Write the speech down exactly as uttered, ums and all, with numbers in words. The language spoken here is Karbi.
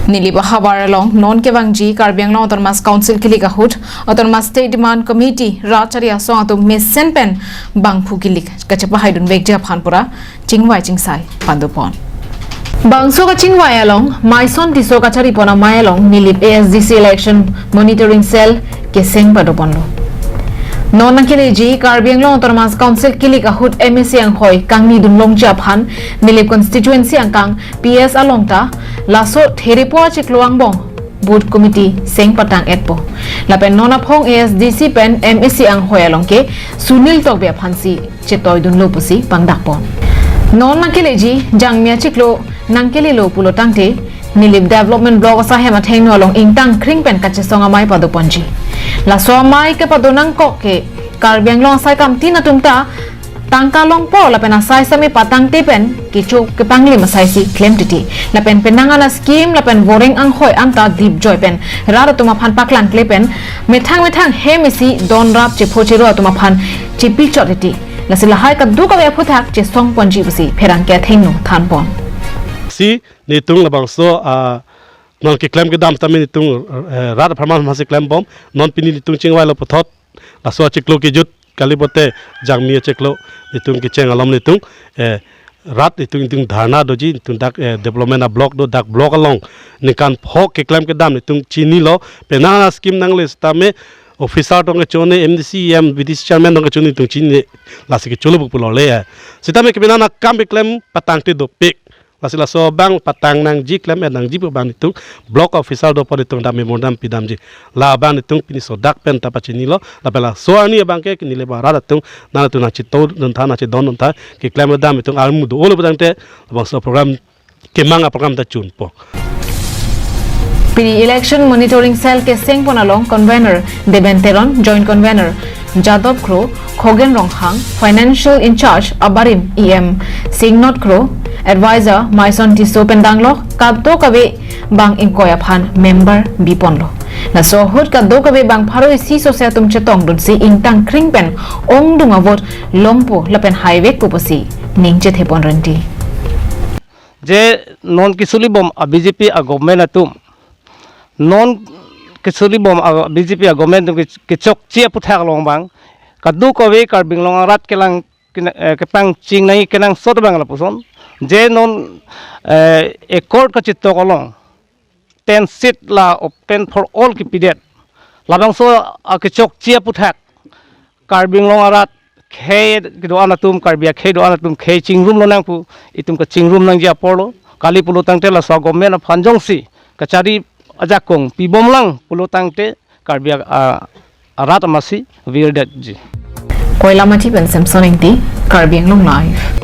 Nilip ahavar along non kevangji Karbi Anglong Autonomous Council kilik ahut Autonomous State Demand Committee rat chari asong atum mesen pen bangphu kilik kachepahaidun vekji aphan pura chingvai chingsai padopon. Bangso kachingvai along Maison Tisso kacharipon amei along Nilip A S D C Election Monitoring Cell keseng padoponlo. Non nangkeleji Karbi Anglong Autonomous Council kilik ahut M A C anghoi kangnidun longji aphan Nilip constituency angkang P S along ta laso therepo achiklo angbong booth committee seng patang-etpo. Lapen non aphong A S D C pen M A C anghoi along ke Sunil Tokbi aphansi chetoidunlo pusi pangdakpon. Non nangkeleji Jangmi achiklo nangkelelo pulo tangte Nilip Development Block asai hem athengno along ingtang kring pen kachesong amei padoponji. Laso amei kepado nangkok ke Karbi Anglong asai kamtin atum ta tangka longpo lapen asai sami patangte pen kecho kepanglim asai si klem titi. Lapen penang ana scheme lapen voreng anghoi anta dipjoi pen rat atum aphan paklang kle pen methang methang hem isi donrap chepho chero atum aphan chepichot titi. Lasi lahai kadokave aphuthak chesongponji pusi pherangke athengno thanpon. Si netum labangso, ah, non keklem kedam tame netum, eh, rat apharman masi klembom, non pini netum chingvailo puthot laso achiklo kejut kalipote Jangmi achiklo netum kecheng alom netum, eh, rat netum, netum dharna doji, netum dak, eh, development ablock do, dak block along ningkan pho keklem kedam netum chinilo, penang ana scheme nangle sitame officer tong kechone, M D C, M, B D C chairman tong kechone netum chini, lasi kecholo buk pulo le, eh. Sitame kepenang ana kam keklem patangte dopik. Lasi laso abang patang nangji, klem-et nangji pu abang netum block officer dopo netum dam memorandum pidamji. La abang netum pini sodak pen ta pachinilo, lapen laso arni abang ke Nilip arat atum nangtum nangchito duntha, nangchidon duntha, keklem kedam netum armu do-olo putangte labangso program kemang aprogram ta chunpo. Pini Election Monitoring Cell kesengpon along convener Deben Teron, joint convener Jadop Kro, Khogen Ronghang, financial in-charge abarim E M Singnot Kro, advisor Maison Tisso pen danglok kadokave bang ingkoi aphan member biponlo. Laso ahut kadokave bang pharo isi sose atum chetongdunsi ingtang kring pen ongdung avote longpo lapen haivekpo pusi ning chethepon renti. Je non kesolibom a B J P a government atum, non kesolibom a B J P a government atum ke-, kechokche aphuthak along bang kadokave Karbi Anglong arat kelang kena-, eh, kepangcheng nangji kenangsot abang lapuson. Je non, eh, accord kachetok along ten seat la open for all kepidet. Labangso akechokche aphuthak Karbi Anglong arat khei kedo-an atum, Karbi akhei do-an atum khei chingrumlo nang pu, itum kachingrum nangji aporlo. Kali pulo tangte laso government aphan jongsi kachari ajakong pibomlang pulo tangte Karbi a, a, arat amatsi virdetji. Koilamathi pen Samson Ingti, Karbi Anglong Live.